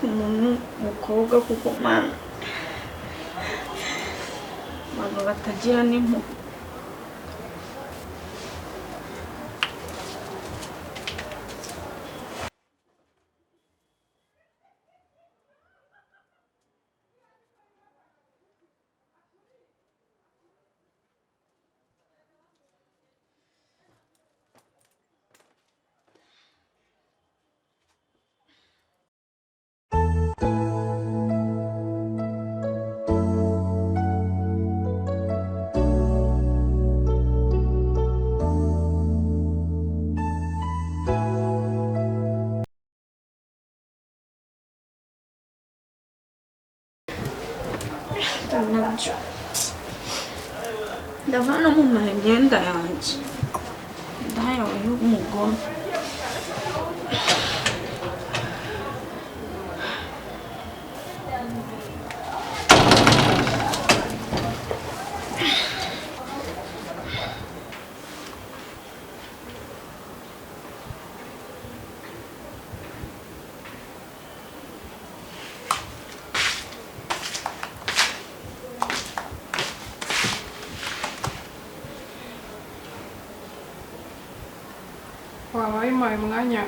Umuntu mukobwa kuko mana abantu batagira n'impuhwe. Nabyo ndava no mu imyenda yanjye ndayawe y'umugome. Waba wayimpaye umwanya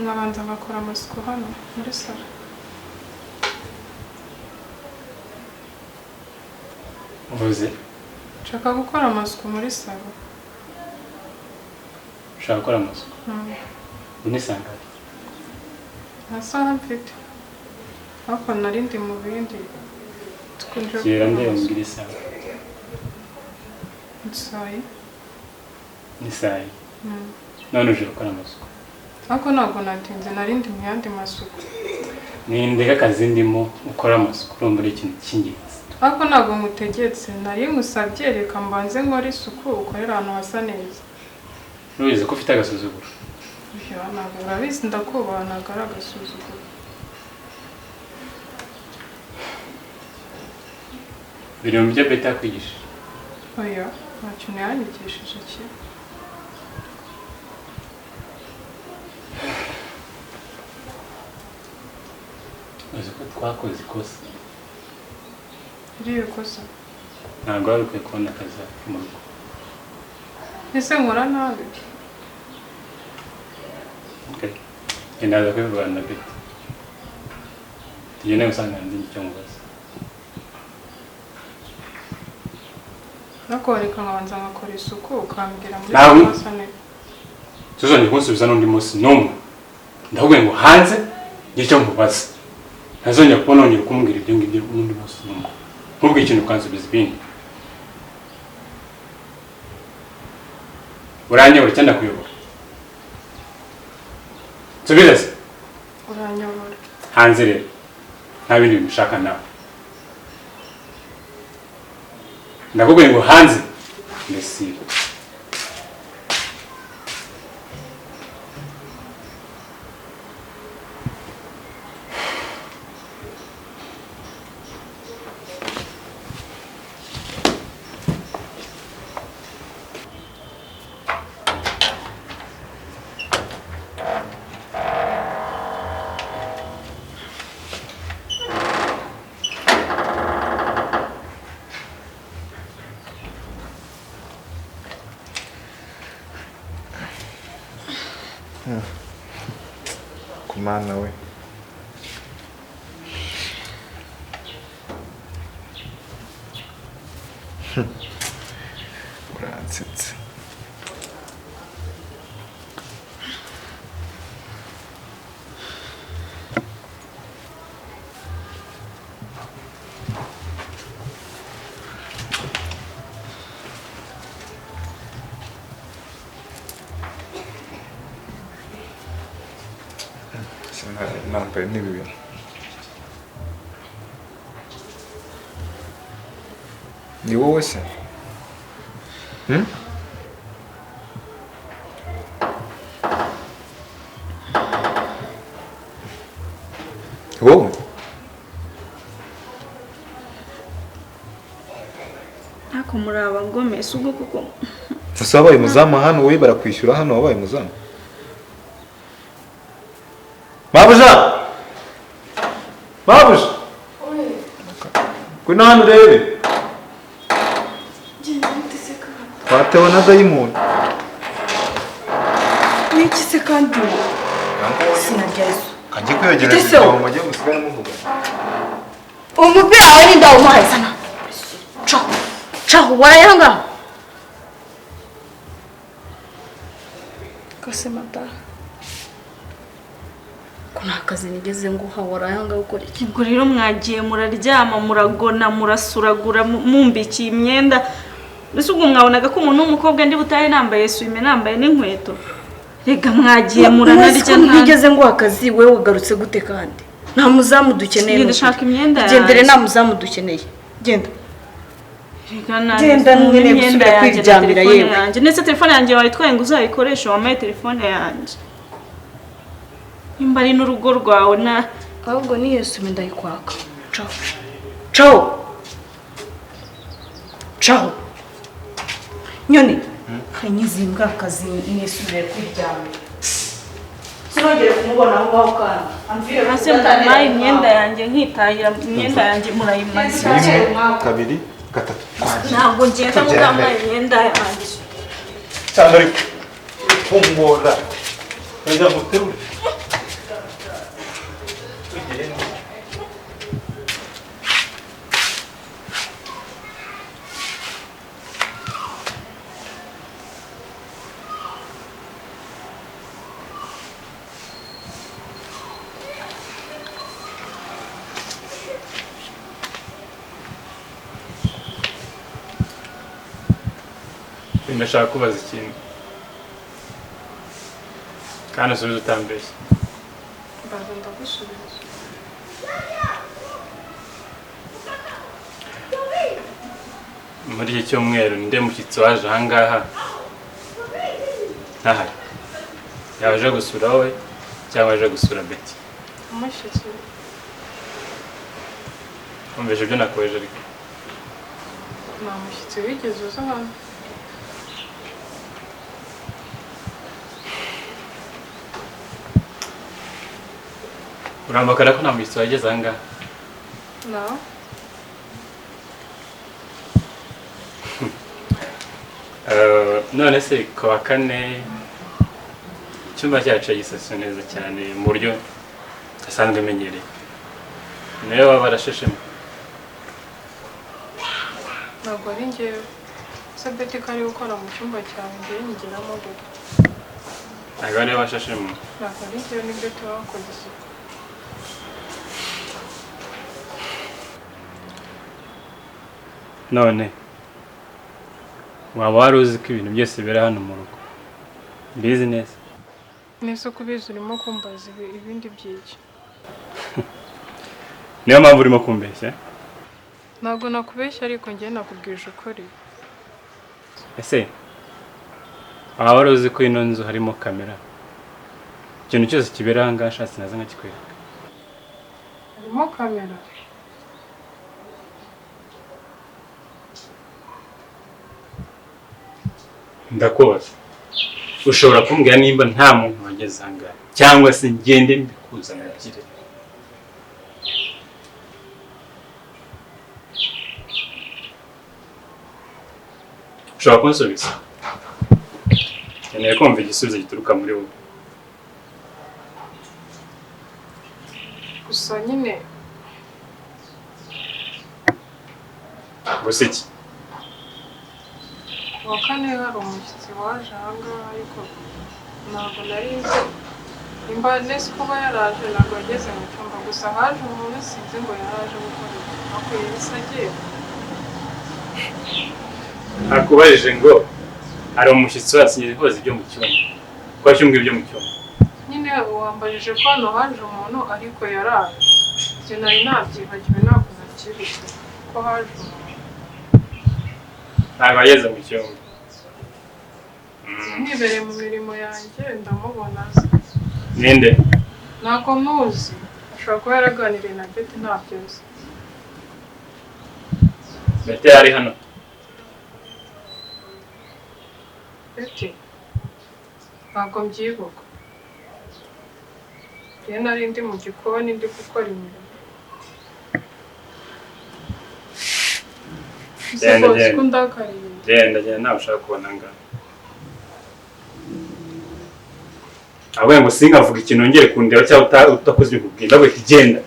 nkabanza ngakora amasuku hano muri salo? Uvuze? Nshaka gukora amasuku muri salo. Ushaka gukora amasuku? Unisanga? Nta saha mfite, ariko nari ndi mu bindi. Twinjiye Kera gukora ndeba amasuku. mbwira isaha. Isayi. Ni saa yi. None uje gukora amasuku? Ariko ntabwo natinze, nari ndi mu yandi masuku. Nindeka akazi ndimo ukora amasuku, urumva ari ikintu cy'ingenzi. Ariko ntabwo nkutegetse, nari nkusabye reka mbanze nkore isuku, ukorere ahantu hasa neza. Urabizi ko ufite agasuzuguro. Oya, ntabwo, urabizi ndakubaha, ntabwo ari agasuzuguro. Biri mu byo Beta yakwigishije? Oya, nta kintu yanyigishije kibi. Uzi ko twakoze ikosa? Iriya kosa? Ntabwo wari ukwiye kubona akazi mu rugo. Ese nkora nabi? Okay. Genda, ndaza kubivugana na Beta. Tugende gusanga nzi icyo mubaza. Ariko reka nkabanza nkakora isuku, ukambwira muri Nawe- salo hasa neza. Tuzongera kunsubiza n'undi munsi n'umwe. Ndakubwiye ngo hanze ngire icyo nkubaza. Ntazongera kubona wongera kumbwira ibyo ngibyo n'undi munsi n'umwe. Nkubwiye ikintu ukansubiza ibindi. Uranyobora cyangwa ndakuyobora? Nsubize se. Uranyobora. Hanze rero. Nta bindi bintu ushaka nawe. Ndakubwiye ngo hanze. Mbese. Kumana we, uransetse. Sinari nambaye n'ibi bintu. Ni wowe se? Hmm? Wowe? Ariko muri abagome, si ubwo kuko. Ese wabaye umuzamu hano? Wowe barakwishyura hano, wabaye umuzamu? Mabuja! Mabuja. Ngwino hano urebe. Twatewe na dayimoni. Niki se kandi? Sinarya Yesu. Kanjye kwiyogereza ibyo mujye musigare muvuga. Umupira wawe ni ndawumuhaye sana. Caho. Caho warayanga. Kose mata. Kuna kazi nigeze nguha warayanga ukora iki? Ubwo rero mwagiye muraryama muragona murasuragura mumbikiye imyenda. Mbese ubwo mwabonaga ko umuntu w'umukobwa ndi butahe nambaye swime nambaye n'inkweto. Rega mwagiye muranarya nta nigeze nguha akazi wewe ugarutse gute kandi? Nta muzamu dukeneye. Ndashaka imyenda yanjye. Gendere nta muzamu dukeneye. Genda. Rega Genda nkeneye gusubira kwiryamira yewe. Ndetse telefone yanjye wayitwaye ngo uzayikoreshe wamaye telefone yanjye. Nimba ari n'urugo rwawe na ahubwo ni Yesu ndayikwaka. Ciao. Ciao. Ciao. Nyoni. Kanyizimbwa akazi nisubire kwiryamira. Sinongere kumubona aho ngaho kandi. Amvire hasi mbaye imyenda yanjye nkitahira imyenda yanjye murayimaze. 1 2 3. Ntabwo ngenda mutambaye imyenda yanjye. Cyane ariko kungora. Ndaja guterura. Ndashaka kubaza ikintu kandi usubize utambeshye. Mbaza ndagusubiza. Muri iki cyumweru nde mushyitsi waje ahangaha ntahari? Yaje gusura wowe cyangwa yaje gusura Betty? Umushyitsi. Wumvise ibyo nakoheje ariko? Nta mushyitsi wigeze uza hano. Urampakana ko nta mushyitsi wageze ahangaha? No. None se ku wa kane icyumba cyacu gisashe neza cyane mu buryo asanzwe amenyereye, nawe waba warasheshemo? Ntabwo ari njyewe. Se Betty ko ari gukora mu cyumba cyawe njyewe nyigeramo gute? Ntabwo ariwe washashemo? Ntabwo ari njyewe, ni Betty wakoze isuku. None waba wari uzi ko ibintu byose bibera hano mu rugo mbizi neza? Nese ko ubizi urimo kumbaza ibindi by'iki? Niyo mpamvu urimo kumbeshya? Ntabwo nakubeshya ariko njye nakubwije ukuri. Ese waba wari uzi ko ino nzu harimo kamera? Ikintu cyose kibera aha ngaha ashatse naza nkakikwereka. Harimo kamera? Ndakubaza, ushobora kumbwira nimba nta muntu wageze aha ngaha cyangwa se ngende mbikuzana ebyiri? Ushobora kunsubiza? Nkeneye kumva igisubizo gituruka muri wowe. Gusa nyine gusa iki? Kuwa kane hari umushyitsi waje ahangaha ariko ntabwo nari nzi nimba nese kuba yaraje, ntabwo yageze mu cyumba. Gusa haje umuntu sinzi ngo yaraje gukora iki, ariko yahise agiye. Nakubajije ngo hari umushyitsi wasinye koza ibyo mu cyumba, ko cyumba ibyo mu cyumba. Nyine wambajije ko hano haje umuntu ariko yaraje. Ibyo nari nabyibagiwe, ntabwo nabyibutse ko haje umuntu. Ntabwo yageze mu cyumba. Nibereye mu mirimo yanjye ndamubona aza. Ninde? Ntabwo muzi. Ashobora kuba yaraganiriye na Betty ntabyo azi. Betty ari hano? Betty? Ntabwo mbyibuka. Njye nari ndi mu gikoni ndi gukora imirimo. Genda, Ese genda. ko ndakariye. Genda, genda, ntawe ushaka kubona ngaha. Ahubwo ngo singavuga ikintu nongere kundeba cyangwa utakoze ibintu nkubwiye. Ndavuga ati genda.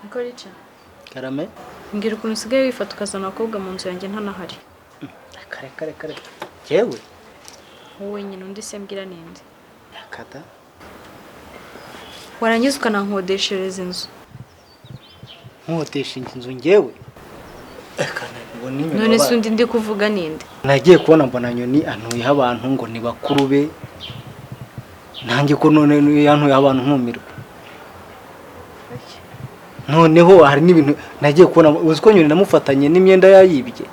Niko Rica. Karame. Mbwira ukuntu usigaye wifata ukazana abakobwa mu nzu yanjye ntanahari. Kare kare kare. Jewe. Wowe nyine undi se mbwira ninde? Kata. Warangiza ukanankodeshereza inzu. Nkodesha inzu ngewe? None se undi ndi kuvuga ninde? Nagiye kubona mbona Nyoni antuyeho abantu ngo ni bakuru be. Nanjye ko none yantuyeho abantu nkumirwa. Noneho hari n'ibintu nagiye kubona, uzi ko Nyoni namufatanye n'imyenda yayibye.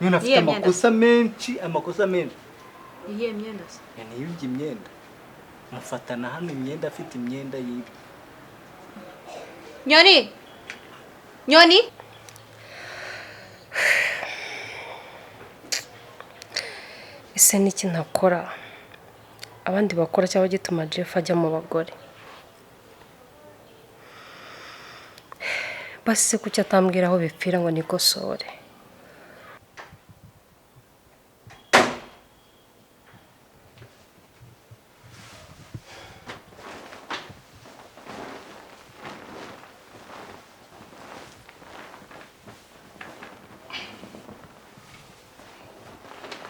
Nyoni afite amakosa menshi, amakosa menshi. Iyihe myenda se? Nyoni yibye imyenda. Mufatana hano imyenda, afite imyenda yibye. Nyoni! Nyoni! Ese niki ntakora abandi bakora cyangwa gituma Jeff ajya mu bagore? Basi se kuki atambwira aho bipfira ngo nikosore?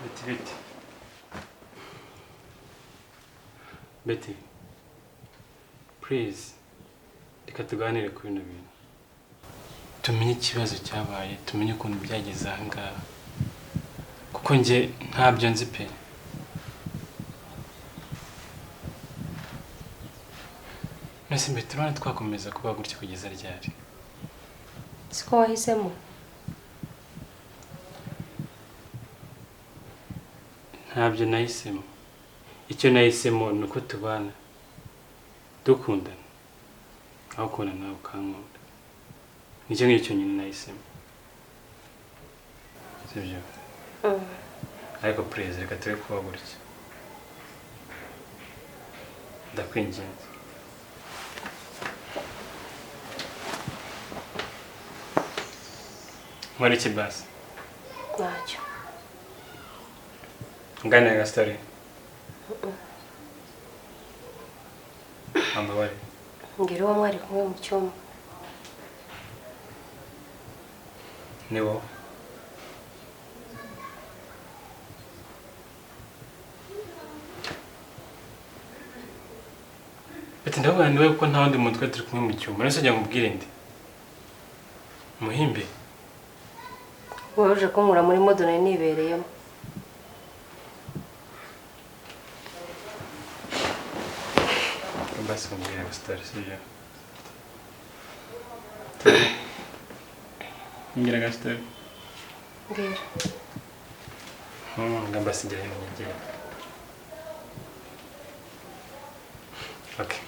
Betty, Betty. Betty, please, reka tuganire kuri bino bintu. Tumenye ikibazo cyabaye, tumenye ukuntu byageze aha ngaha. Kuko njye ntabyo nzi pe. None Betty, urabona twakomeza kuba gutya kugeza ryari? Siko wahisemo? Ntabyo nahisemo. Icyo nahisemo ni uko tubana dukundana, aho ukunda nawe ukankunda. Nicyo ngicyo nyine nahisemo. Sibyo? Ariko please reka tube kuba gutya. Ndakwinginze. Nkora iki basi? Ntacyo. Nganira ga story. Ambabare. Mbwira uwo mwari kumwe mu cyumba. Ni wowe. Betty, ndavuga ni wowe kuko nta wundi muntu twari turi kumwe mu cyumba. None se ugira ngo ubwire nde? Muhimbe. Wowe uje kunkura muri modo nari nibereyemo. Basi mbwira ga story, sibyo? Mbwira ga story. Mbwira. Ngamba sijya hino nyegera. Okay.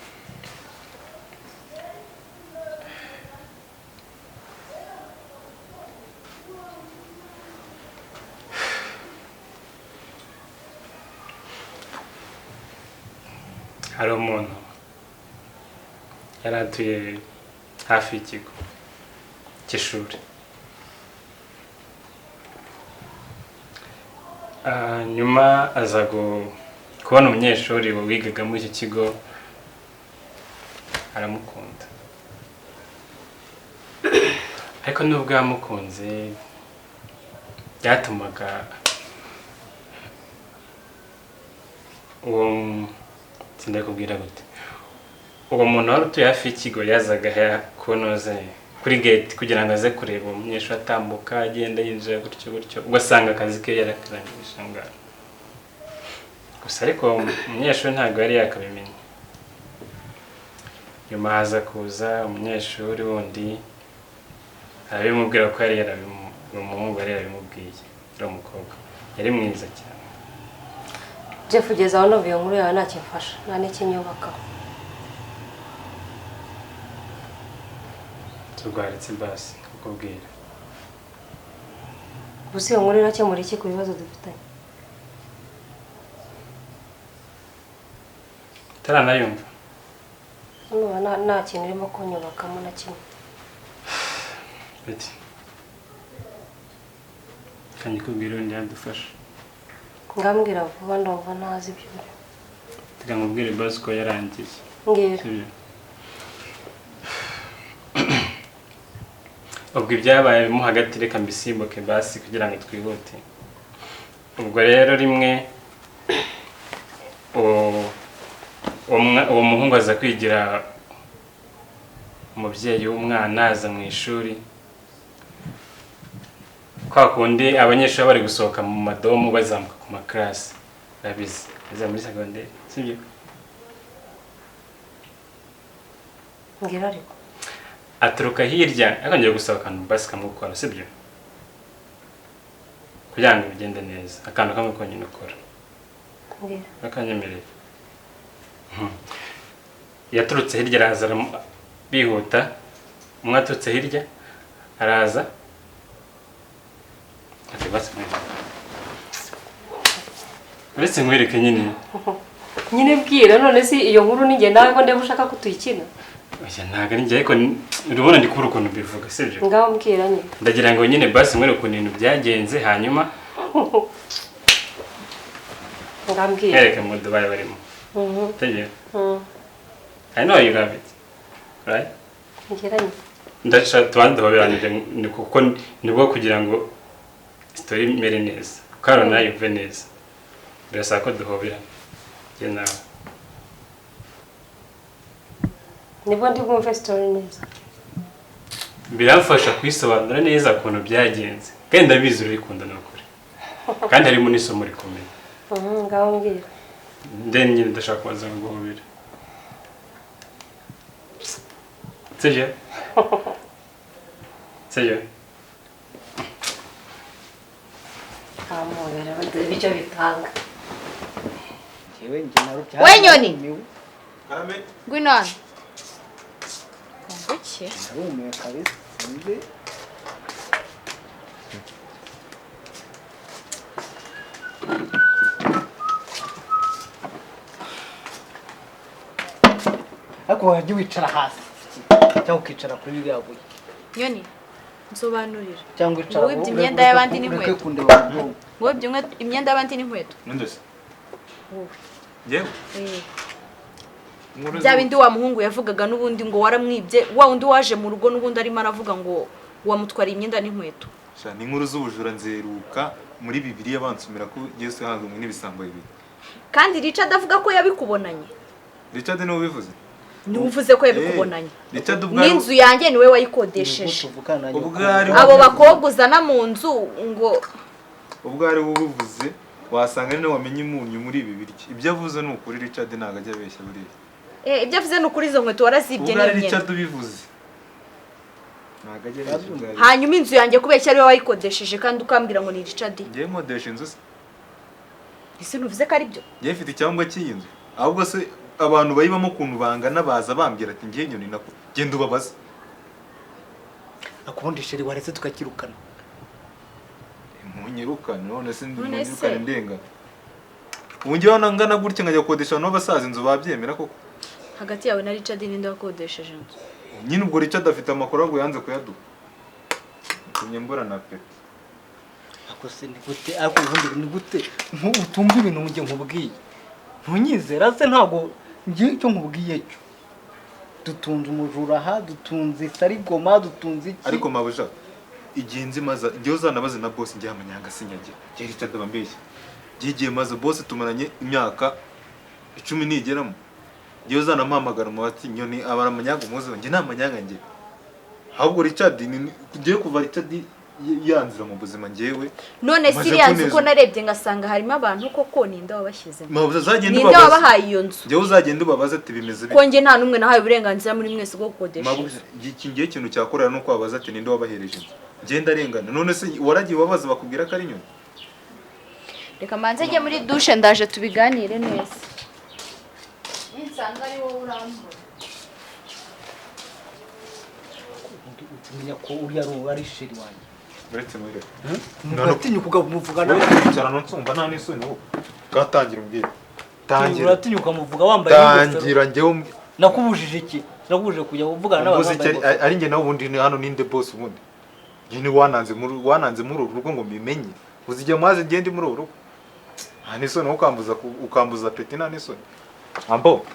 Hari umuntu yari atuye hafi y'ikigo cy'ishuri. Nyuma aza kubona umunyeshuri wigaga muri icyo kigo aramukunda. Ariko nubwo yamukunze byatumaga uwo sindakubwira gute, uwo muntu wari utuye hafi y'ikigo yazaga kunoze kuri gate kugira ngo aze kureba uwo munyeshuri atambuka agenda yinjira gutyo gutyo, ugasanga akazi ke yarakarangije ngaho. Gusa ariko umunyeshuri ntabwo yari yakabimenya. Nyuma haza kuza umunyeshuri wundi arabimubwira ko yari umuhungu yari yarabimubwiye, yari umukobwa yari mwiza cyane. Jeff, ugeze aho numva iyo nkuru yawe ntakimfasha nta n'ikinyubakaho. Turwaritse basi kukubwira. Gusa iyo nkuru irakemura iki ku bibazo dufitanye? Taranayumva. None nta kintu urimo kunyubakamo na kimwe. Beti. Kandi kubwira undi yadufasha. Ngambwira vuba ndumva ntazi ibyo uri. Reka nkubwire basi ko yarangiye. Mbwira. Ubwo ibyabaye mo hagati reka mbisimbuke basi kugira ngo twihute. Ubwo rero rimwe uwo muhungu aza kwigira umubyeyi w'umwana aza mu ishuri. Kwa kundi abanyeshuri bari gusohoka mu madomu bazamuka ku maklasi. Urabizi, aza muri secondaire, sibyo? Ngira ariko. Aturuka hirya akongera gusaba akantu basi kamukora, sibyo? Kugira ngo bigende neza, akantu kamwe konyine ukora. Ngira. Akanyemereye. Yaturutse hirya araza bihuta, umwe aturutse hirya araza. Ati basi mwereke. Uretse nkwereke nyine. Nyine bwira none si iyo nkuru ninjye nawe ko ndeba ushaka ko tuyikina. Oya ntago ari njye ariko urabona ndi kubura ukuntu mbivuga, sibyo? Ngaho mbwira nyine. Ndagira ngo nyine basi nkwereke ukuntu ibintu byagenze hanyuma ngambwira. Nkwereke mu Dubai barimo. Tegera. I know you love it. Right? Ngira nyine. Ndashaka tubanze duhoberanire ni kuko nibwo kugira ngo story imere neza. Karo nayo yumve neza. Birasaba ko duhoberana. Njye nawe. Nibwo ndi bwumve story neza. Biramfasha kwisobanura neza ukuntu byagenze. Kandi ndabizi urikunda n'ukuri. Kandi harimo n'isomo rikomeye. Ngaho mbwira. Then nyine ndashaka kubanza nguhobere. Sibyo? Sibyo? Amubera badebe icyo bitanga. We Nyoni. Ngwino hano. Nguki? Narumiwe kabisa. Sinzi. Ariko wajya wicara hasi cyangwa ukicara kuri biriya buye. Nyoni, nsobanurira. Cyangwa icara Wibye imyenda y'abandi n'inkweto. Wibye imyenda y'abandi n'inkweto. Ninde se? Wowe. Yewe. Bya bindi wa muhungu yavugaga n'ubundi ngo waramwibye, wa undi waje mu rugo n'ubundi arimo aravuga ngo wamutwara imyenda n'inkweto. Sha ni inkuru z'ubujura nzeruka muri Bibiliya bansumira ko Yesu yahanzwe n'ibisambo bibiri. Kandi Richard avuga ko yabikubonanye. Richard niwe ubivuze? Niwe ko yabikubonanye. Richard ubwo n'inzu yanjye niwe wayikodesheje. Abo bakobwa uzana mu nzu ngo ubwo ari ubivuze wasanga ni wamenye umunyu muri ibi biryo. Ibyo avuze ni ukuri Richard ntago ajya abeshya buriya. Ibyo avuze ni ukuri izo nkweto warazibye n'imyenda. Ubwo Richard ubivuze. Ntago ajya abeshya. Hanyuma inzu yanjye kubeshya ari we wayikodesheje kandi ukambwira ngo ni Richard. Ngiye nkodesha inzu se? Ese ntuvuze ko ari byo? Ngiye mfite icyangombwa cy'iyi nzu. Ahubwo se abantu bayibamo ukuntu bangana baza bambwira ati ngiye Nyoni nako genda ubabaze. Akubundi sheri waretse tukakirukana. Munyirukane none se munyirukane ndenga. Ubu ngiye ngana gutya nkajya gukodesha no basaza inzu babyemera koko. Hagati yawe na Richard ninde wakodesheje inzu? Nyine ubwo Richard afite amakuru ahubwo yanze kuyaduha. Tumye mbura na pe. Ako se ni gute ako ubundi ni gute utumva ibintu ngiye nkubwiye. Ntunyizera se ntago ngiye icyo nkubwiye cyo. Dutunze umujura aha, dutunze sarigoma, dutunze iki. Ariko mabuja igihe nzi maza ngiye uzanabaze na boss ngiye amanyanga sinyagira. Ngiye Richard bambeshya. Ngiye maze boss tumaranye imyaka 10 nigeramo. Ngiye uzanampamagara mu bati Nyoni abara amanyaga umuze ngiye nta manyanga ngiye. Ahubwo Richard ngiye kuva Richard yanzira mu buzima ngewe. None serious ko narebye ngasanga harimo abantu koko ninde wabashyizemo. Mabuja uzagenda ubabaze. Ninde wabahaye iyo nzu? Ngiye uzagenda ubabaze ati bimeze bite. Ko nge nta numwe nahaye uburenganzira muri mwese bwo gukodesha. Mabuja iki ngiye ikintu cyakorera no kwabaza ati ninde wabahereje inzu. Ngiye ndarengana none se waragiye ubabaza bakubwira ko ari Nyoni. Reka manze njye muri douche ndaje tubiganire neza. Ninsanga ari wowe urambura. Utumenya ko uri ari sheri wanjye. Uretse mwire. Ntugatinye kugavugana. Wicara nonsumva nta n'isoni wowe. Gatangira umbwire. Tangira. Uratinyuka muvuga wambaye ingofero. Tangira njyewe. Nakubujije iki? Nakubujije kujya uvugana n'abantu Umbuze bambaye icyo ingofero. Ari njye nawe ubundi ni hano ninde boss ubundi? Njye ni wananze muri uru rugo ngo mbimenye. Uzijya maze ngende muri uru rugo. Nta n'isoni ukambuza ukambuza peti, nta n'isoni. Ambo.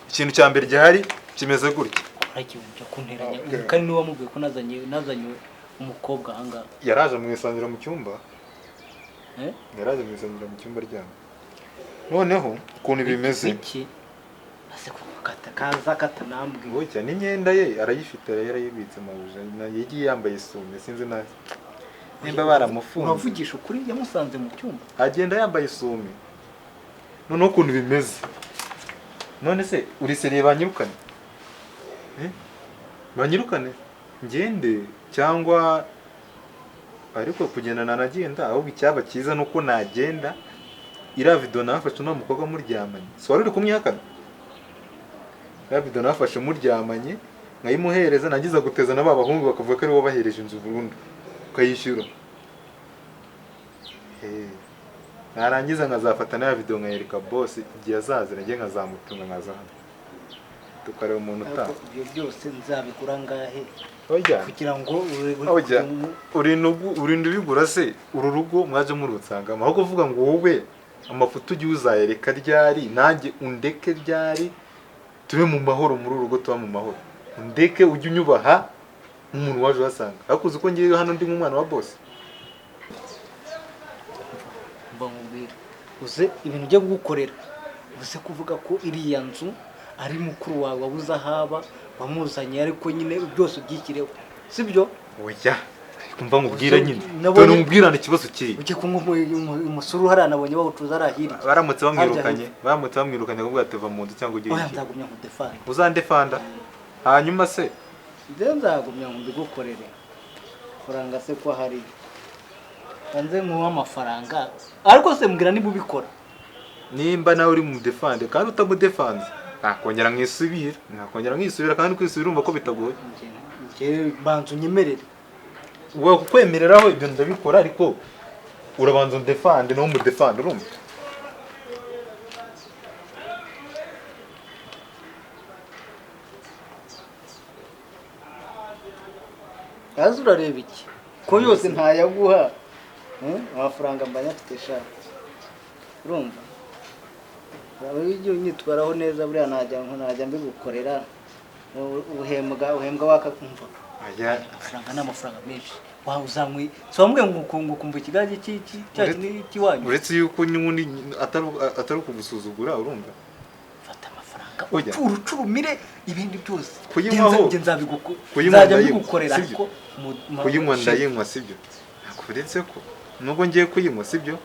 Ikintu cya mbere gihari kimeze gutya. Urakibuja kunteranya. Okay. Kandi niwe wamubwiye ko nazanye umukobwa aha ngaha. Yaraje mwisangira mu cyumba. Eh? Yaraje mwisangira mu cyumba ryabo. Noneho ukuntu bimeze. Iki? Ase kukata kaza katanambwiye. Burya n'imyenda ye arayifite, yarayibitse mabuja. Yagiye yambaye isume sinzi nazi. Nimba baramufunze. Uravugisha ukuri yamusanze mu cyumba. Agenda yambaye isume. Noneho ukuntu bimeze. None se uri seriye banyirukane? Eh? Banyirukane? Ngende cyangwa ariko kugenda nanagenda, ahubwo icyaba cyiza nuko nagenda iriya video nafashe no mukobwa muryamanye. So wari uri kumwihakana? Iriya video nafashe muryamanye nkayimuhereza, nagiza guteza na babahungu bakavuga ko ari bo bahereje inzu burundu ukayishyura. Narangiza nkazafata na video nkayereka boss igihe azaza, nagiye nkazamutunga nkaza hano tukareba umuntu utaha. Ibyo byose nzabigura ngahe? Oya. Kugira ngo Oya. Urinda ubigura se uru rugo mwaje murutsangamo, aho kuvuga ngo wowe amafoto ujye uzayereka ryari, nanjye undeke ryari, tube mu mahoro muri uru rugo, tuba mu mahoro. Undeke ujye unyubaha nk'umuntu waje uhasanga. Ariko uzi ko ngiye hano ndi nk'umwana wa boss. Mba nkubwira uze ibintu byo kugukorera, uze kuvuga ko iriya nzu ari mukuru wawe wabuze ahaba wamuzanye, ariko nyine byose ubyikireho, sibyo? Oya, kumva nkubwira nyine. Dore nkubwirana ikibazo kiri. Ujye kunywa umusuru hariya nabonye bawucuza hariya hirya. Baramutse bamwirukanye kuvuga ati va mu nzu cyangwa ugire Oya, iki. nzagumya nkudefanda. Uzandefanda? Hanyuma se nze nzagumya nkubigukorere. Faranga se ko hari. Banze nkuwa amafaranga. Ariko se mbwira niba ubikora. Nimba nawe uri mu defande kandi utamudefanze, nakongera nkisubira, kandi kwisubira urumva ko bitagoye. Njye banza unyemerere. Wowe kukwemereraho ibyo ndabikora, ariko urabanza undefande nawe umudefande, urumva? Azi urareba iki? Ko yose ntayaguha. Amafaranga mba nyafite sha. Urumva? Ujye unyitwaraho neza buriya najya mbigukorera. Uhembwa wakakumva. Aya amafaranga ni amafaranga menshi. Wa uzanywe. So wambwiye ngo kumva ikigage cy'iwanyu. Uretse yuko n'ubundi atari ukugusuzugura, urumva? Fata amafaranga ucurumire ibindi byose. Kuyinywa Nzajya mbigukorera ariko kuyinywa ndayinywa, sibyo? Uretse ko nubwo ngiye kuyinywa, sibyo?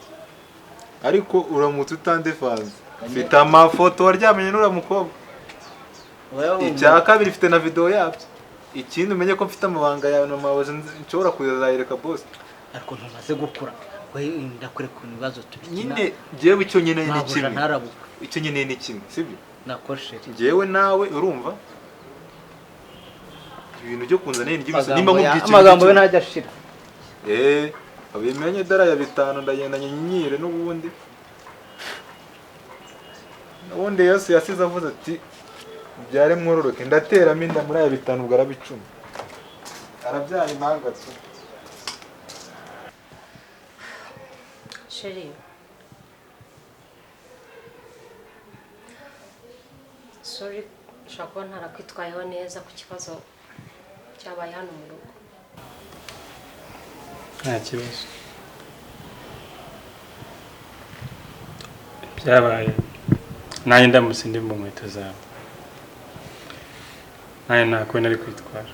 Ariko uramutse utandefanze. Mfite amafoto waryamanye n'uriya mukobwa. Icya kabiri mfite na video yabyo. Ikindi umenye ko mfite amabanga yawe na mawe nshobora kuzayereka boss. Ariko ntumaze gukura. We ndakwereka ibibazo tubikina. Nyine jewe icyo nkeneye ni kimwe. Icyo nkeneye ni kimwe, sibyo? Nakoshere. Jewe nawe urumva? Ibintu byo kunzanira ni byose nimba nkubwiye ikintu. Amagambo yo ntajya ashira. Abimenye dara ya 5 ndagenda nyinyire n'ubundi. Ubundi Yesu yasize avuze ati byare mwororoke, ndateramo inda muri aya 5 ubwo arabicuma. Arabyara impangatso. Chérie. Sorry, nshobora kuba ntarakwitwayeho neza ku kibazo cyabaye hano mu rugo. Nta kibazo. Byabaye nanjye ndamutse ndi mu nkweto zawe, nanjye nta nari kwitwara.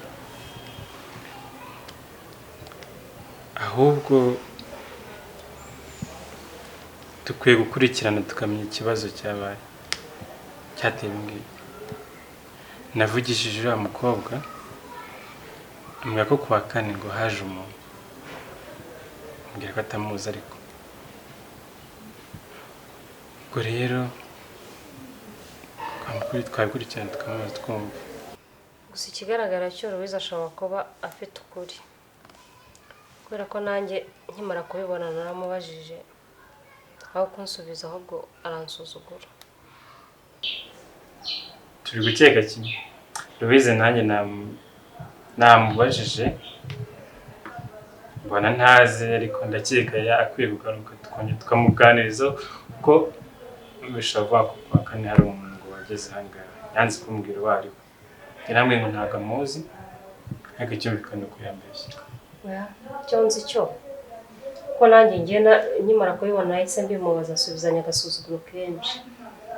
Ahubwo dukwiye gukurikirana tukamenya ikibazo cyabaye cyateye ibi ngibi. Navugishije uriya mukobwa ambwira ko kuwa kane ngo haje umuntu, ambwira ko atamuzi, ariko ubwo rero twabikurikirana tukamubaza twumva. Gusa ikigaragara cyo Louise ashobora kuba afite ukuri, kubera ko nanjye nkimara kubibona naramubajije, aho kunsubiza ahubwo aransuzugura. Turi gukeka kimwe. Louise nanjye namubajije mbona ntazi, ariko ndakeka akwiye kugaruka tukongera tukamuganiriza, kuko bishobora kuvuga ko kuwa kane hari umuntu ngo wageze aha ngaha yanze kumbwira uwo ari we. Yarambwiye ngo ntabwo amuzi, ariko icyumvikana uko yambeshye. Icyo nzi cyo ko nanjye ngiye nkimara kubibona nahise mbimubaza, asubizanya agasuzuguro kenshi.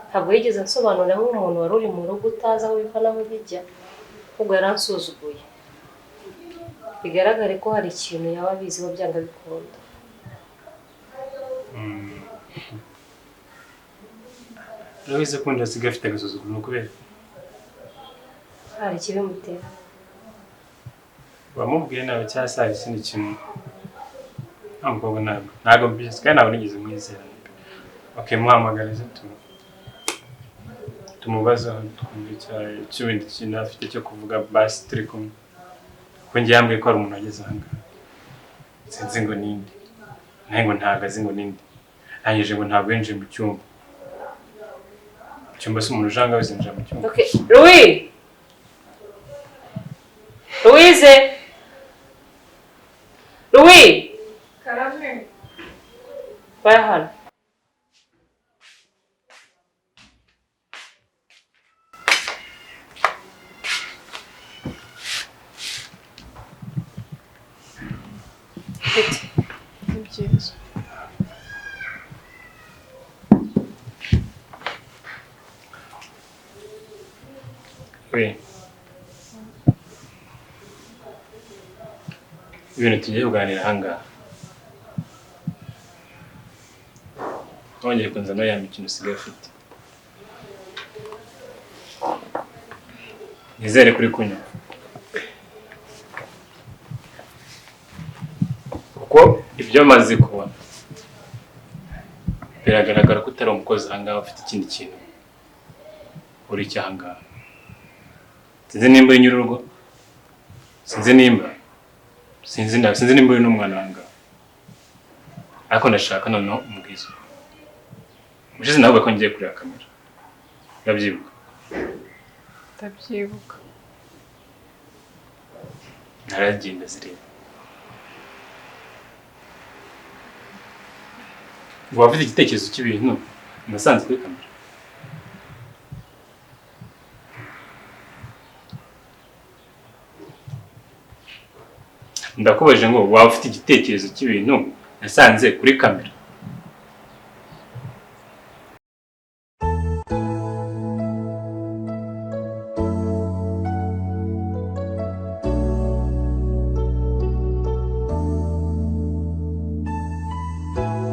Ntabwo yigeze ansobanurira nk'umuntu wari uri mu rugo utazi aho biva n'aho bijya, ahubwo yaransuzuguye. Bigaragare ko hari ikintu yaba abiziho byanga bikunda. Louise ukunda asigaye afite agasuzuguro ni ukubera hari ikibimutera. Wamubwiye nawe cyangwa se hari ikindi kintu? Nta mukobwa ntabwo mbizi kandi ntabwo nigeze mwizera. Okay, muhamagarize tumubaze aho twumve icyo kintu afite cyo kuvuga, basi turi kumwe. Kuko njye yambwiye ko hari umuntu wageze aha ngaha, sinzi ngo ninde, nawe ngo ntabwo azi ngo ninde, arangije ngo ntabwo yinjiye mu cyumba. Icyumba si umuntu uje aha ngaha wese yinjira mu cyumba. Okay, Louis! Louise! Louis! Karame! Baya hano. Ni byiza. We. Ibintu tugiye kuganira aha ngaha, wongeye kunzana ya mikino usigaye ufite. Nizere kuri kunywa, kuko ibyo maze kubona biragaragara ko utari umukozi aha ngaha, ufite ikindi kintu uri cyo aha ngaha. Sinzi nimba uri nyir'urugo, sinzi nimba sinzi nimba uri n'umwana aha ngaha, ariko ndashaka noneho umbwize. Ubushize navuga ko ngiye kureba kamera, urabyibuka? Ndabyibuka. Naragiye ndazireba. Waba ufite igitekerezo cy'ibintu nasanze kuri kamera? Ndakubajije ngo waba ufite igitekerezo cy'ibintu nasanze kuri kamera?